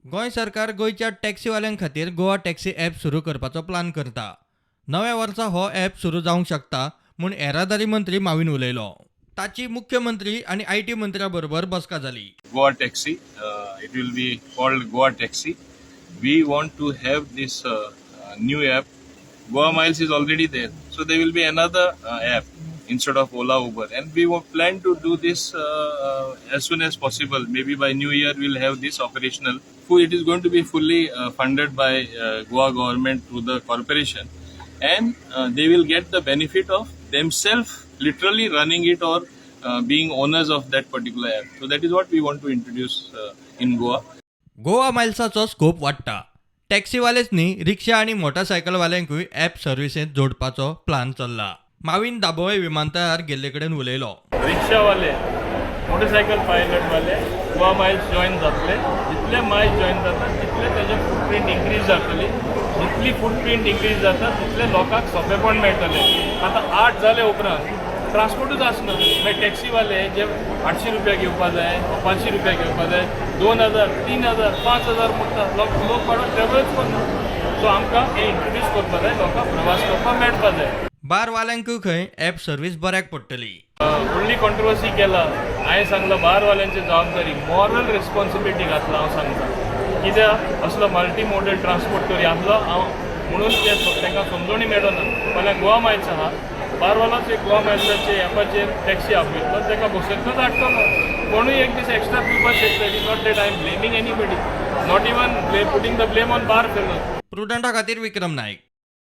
गोंय सरकार गोंयच्या टॅक्सीवाल्यां खातीर गोवा टॅक्सी ॲप सुरू करपाचो प्लान करता. नव्या वर्सा हो ॲप सुरू जावंक शकता म्हूण येरादारी मंत्री माविन उलयलो. ताची मुख्यमंत्री आनी IT मंत्र्या बरोबर बसका जाली. Goa Taxi. It will be called Goa Taxi. We want to have this new app. Goa Miles is already there, so there will be another app instead of Ola, Uber, and we plan to do this as soon as possible. Maybe by New Year we'll have this operational. It is going to be fully funded by Goa government through the corporation, and they will get the benefit of themselves literally running it or being owners of that particular app. So that is what we want to introduce in Goa. Goa मायल्साचो scope वाडटा. टॅक्सीवालेच न्ही, रिक्षा आनी मोटारसायकलवाल्यांकूय app सर्विसेंत जोडपाचो plan चल्ला. माविन दाबोळे विमानतळार गेल्ले कडेन उलयलो. रिक्षावाले, motorcycle पायलटवाले Goa Miles join जातले. जितले मायल्स जॉयन जाता तितले तेजे फुटप्रिंट इन्क्रीज जातली. जितली फुटप्रिंट इन्क्रीज जाता तितले लोकांक सोंपेपण मेळटलें. आतां 8 जाले उपरांत ट्रान्सपोर्टूच आसना. मागीर टॅक्सीवाले जे 800 रुपया घेवपा जाय, 500 रुपया घेवपा जाय, 2000, 3000, 5000 म्हणटा. लोक लोक भाडो ट्रॅवलच करना. सो आमकां हें इंट्रोड्यूस करपा जाय, लोकांक प्रवास करपाक मेळपा जाय. बारवाल्यांकूय खंय ॲप सर्वीस बऱ्याक पडटली. व्हडली कॉन्ट्रोवर्सी केला. हांवें सांगलां, बारवाल्यांची जबाबदारी, मॉरल रिस्पॉन्सिबिलिटी घातला. हांव सांगता कित्याक, असलो मल्टी मोडल ट्रान्सपोर्ट करी आसलो हांव म्हणून ते तांकां समजोणी मेळना. फाल्यां गोवा मायल्स आहा, बारवालोच एक गोवा मायल्साचे एपाचेर टॅक्सी आपयतलो, ताका बसयतलोच, हाडटलो. कोणूय एक दीस एक्स्ट्रा पिवपाक शकता. It is not that I am blaming anybody, not even putting the blame on bar fellow. प्रुडंटा खातीर विक्रम नायक.